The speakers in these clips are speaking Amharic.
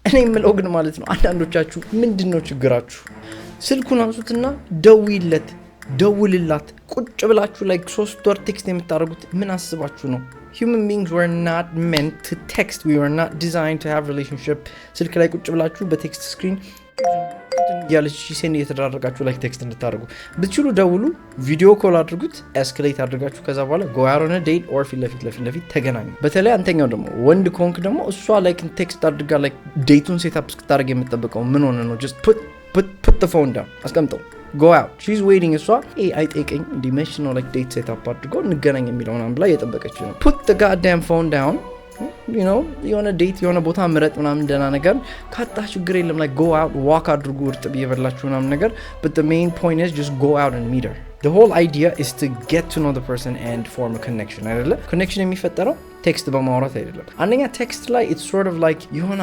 እኔ የምለው ግን ማለት ነው አንዳንዶቻችሁ ምንድን ነው ችግራችሁ? ስልኩን አንሱትና ደውይለት፣ ደውልላት። ቁጭ ብላችሁ like 3 ወር text የምታደርጉት ምን አስባችሁ ነው? Human beings were not meant to text. We were not designed to have relationship ስልክ ላይ ቁጭ ብላችሁ በ text screen እያለች send እየተደራረጋችሁ like text እንድታደርጉ። ብትችሉ ደውሉ፣ video call አድርጉት፣ escalate አድርጋችሁ ከዛ በኋላ go out on date or ፊት ለፊት ለፊት ለፊት ተገናኙ። በተለይ አንተኛው ደግሞ ወንድ ከሆንክ ደግሞ እሷ like text አድርጋ like date ኡን set up እስክታደርግ የምጠብቀው ምን ሆነ ነው? Just put phone down፣ አስቀምጠው፣ go out. She's waiting። እሷ አይጠይቀኝ እንዲህ መች ነው like date set up አድርጎ እንገናኝ የሚለው ምናምን ብላ እየጠበቀች ነው። Put goddamn phone down። የሆነ date የሆነ ቦታ ምረጥ ምናምን፣ ደህና ነገር ካጣ ችግር የለም፣ like go out፣ walk አድርጉ፣ እርጥብ እየበላችሁ ምናምን ነገር፣ but the main point is just go out and meet her. The whole idea is to get to know the person and form a connection አይደለ? Connection የሚፈጠረው text በማውራት አይደለም። አንደኛ text ላይ it's sort of like የሆነ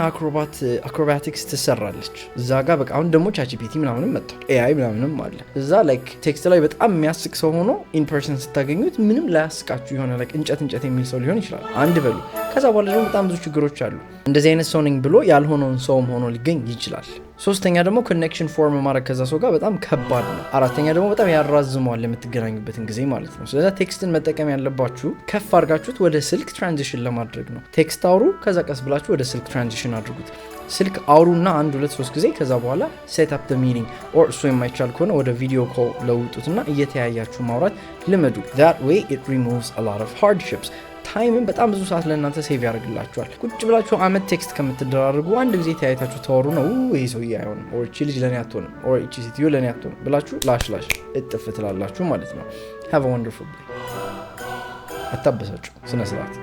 acrobatics ትሰራለች እዛ ጋር። በቃ አሁን ደግሞ ChatGPT ምናምንም መጥቷል፣ AI ምናምንም አለ እዛ። Like text ላይ በጣም የሚያስቅ ሰው ሆኖ in person ስታገኙት ምንም ላያስቃችሁ የሆነ like እንጨት እንጨት የሚል ሰው ሊሆን ይችላል። አንድ በሉ። ከዛ በኋላ ደግሞ በጣም ብዙ ችግሮች አሉ። እንደዚህ አይነት ሰው ነኝ ብሎ ያልሆነውን ሰውም ሆኖ ሊገኝ ይችላል። ሶስተኛ ደግሞ connection form ማድረግ ከዛ ሰው ጋር በጣም ከባድ ነው። አራተኛ ደግሞ በጣም ያራዝመዋል የምትገናኙበትን ጊዜ ማለት ነው። ስለዚ text ን መጠቀም ያለባችሁ ከፍ አድርጋችሁት ወደ ስልክ transition ለማድረግ ነው። Text አውሩ፣ ከዛ ቀስ ብላችሁ ወደ ስልክ transition አድርጉት። ስልክ አውሩና አንድ ሁለት ሶስት ጊዜ፣ ከዛ በኋላ set up meeting or እሱ የማይቻል ከሆነ ወደ video call ለውጡትና እየተያያችሁ ማውራት ልመዱ። ዛት ዌይ ኢት ሪሙቭስ አ ሎት ኦፍ ሃርድሺፕስ። ታይምን በጣም ብዙ ሰዓት ለእናንተ save ያደርግላችኋል። ቁጭ ብላችሁ አመት text ከምትደራርጉ አንድ ጊዜ ተያይታችሁ ተወሩ ነው፣ ይሄ ሰውዬ አይሆንም፣ or እቺ ልጅ ለእኔ አትሆንም፣ or እቺ ሴትዮ ለእኔ አትሆንም ብላችሁ ላሽ ላሽ እጥፍ ትላላችሁ ማለት ነው። Have wonderful day። አታበሳጩ። ስነ ስርዓት።